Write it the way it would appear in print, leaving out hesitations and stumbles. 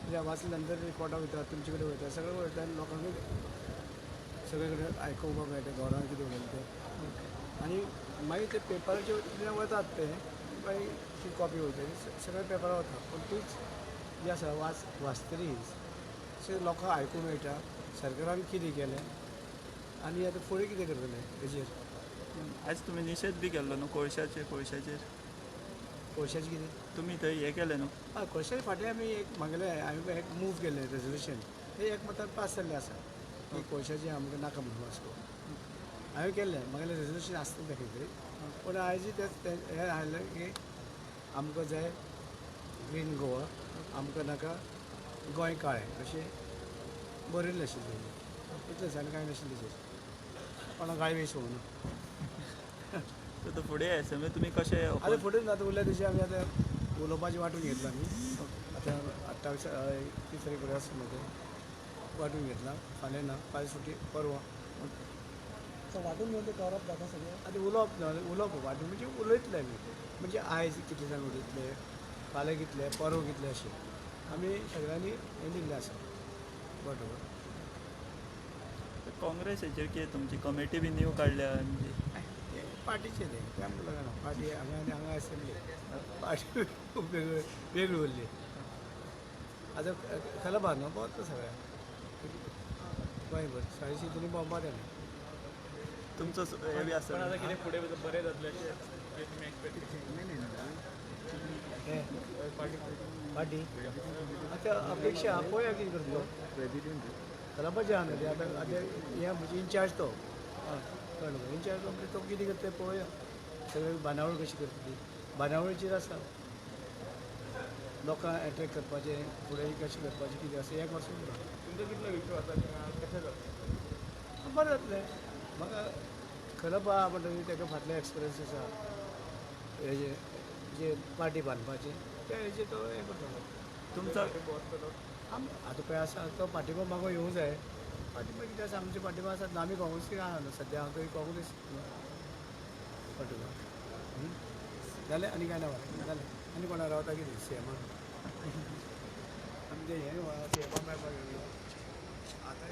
कित्याक वाचले नंतर रिपोर्टां वयता, तुमचे कडेन वयता, सगळें वयता आनी लोकांकूय सगळे कडेन आयकोवपाक मेळटा घरान कितें उलयता तें. आनी मागीर ते पेपराचेर वतात ते मागीर ती कॉपी वयता सगळे पेपरार वता. पूण तीच जी आसा वाचतली लोकांक आयकूंक मेळटा सरकारान कितें केलें आनी आतां फुडें कितें करतलें हेजेर. आयज तुमी निशेध बी केल्लो न्हू कोळशाचेर? कोळशाचेर कोळशाचें कितें तुमी थंय हें केलें न्हू? हय, कोळशाचे फाटीं आमी एक मागलें, हांवें एक मूव केल्लें रेजोल्युशन, तें एक मतान पास जाल्लें आसा की कोळशाचें आमकां नाका म्हणून वास्को. हांवें केल्लें, मागलें रेजोल्युशन आसता तें खंय तरी. पूण आयज तें हें आयलें की आमकां जाय ग्रीन गोवा, आमकां नाका गोंय काळें अशें बरयल्लें आशिल्लें. इतलेंच आनी कांय नाशिल्लें तेजेर. कोणाक गाळी बी सोडना. सो फुडें एसएमए तुमी कशें? आतां फुडें आतां उरल्या तशें आमी आतां उलोवपाचें वांटून घेतलां आमी. आतां 28 30 तारीख फुडें आसा न्हू तें वांटून घेतलां. फाल्यां ना, फाल्यां सुटी, परवां. वांटून घेवन तें करप जाता सगळें. आतां उलोवप ना, उलोवप वांटून म्हणजे उलयतले आमी, म्हणजे आयज कितले जाण उलयतले, फाल्यां कितले, परवां कितले, अशें आमी सगळ्यांनी हें दिल्लें आसा बरोबर. काँग्रेस हेचेर कितें तुमची कमिटी बी न्यू काडल्या? पार्टीचें तें तें आमकां लागना. पार्टी हांगा आनी हांगा आसली पार्टी वेगळी वेगळी उरली. आतां खलबा न्हू भोंवता सगळ्याक गोंयभर सगळ्या शितींनी भोंवपा तेणें. तुमचो हें बी आसा पण आतां कितें फुडें बरें जातलें अशें तुमी एक्सपेक्ट? हें पार्टी आतां अपेक्षा पळोवया कितें करतलो. खलबाचें आहा न्हू तें. आतां आतां हें म्हणजे इन्चार्ज तो, कळ्ळें? इन्चार्ज तो म्हणजे तो कितें करता तें पळोवया. सगळें बांदावळ कशी करता ती बांदावळीचेर आसा. लोकांक एट्रेक्ट करपाचें, फुडें कशें करपाचें कितें आसा हें वचूंक ना. तुमचो कितलो विश्वास आसा कशें जातलें? बरें जातलें. म्हाका खलप आहा म्हणटकीर ताका फाटले एक्सपिरियन्स आसा हेजे जे पार्टी बांदपाचे ते हेजे तो हें करतलो. तुमचो आतां पळय आसा तो पाठिंबो मागो येवंक जाय. पाठिंबो कितें आसा, आमचे पाठिंबो आसा. आमी काँग्रेसीक आहा न्हू सद्या, हांव तरी काँग्रेस पाठिंबो जालें. आनी कांय ना जालें. आनी कोणा रावता कितें सीएमान आमचें हें सीएमा मेळपाक गेल्लो आतां.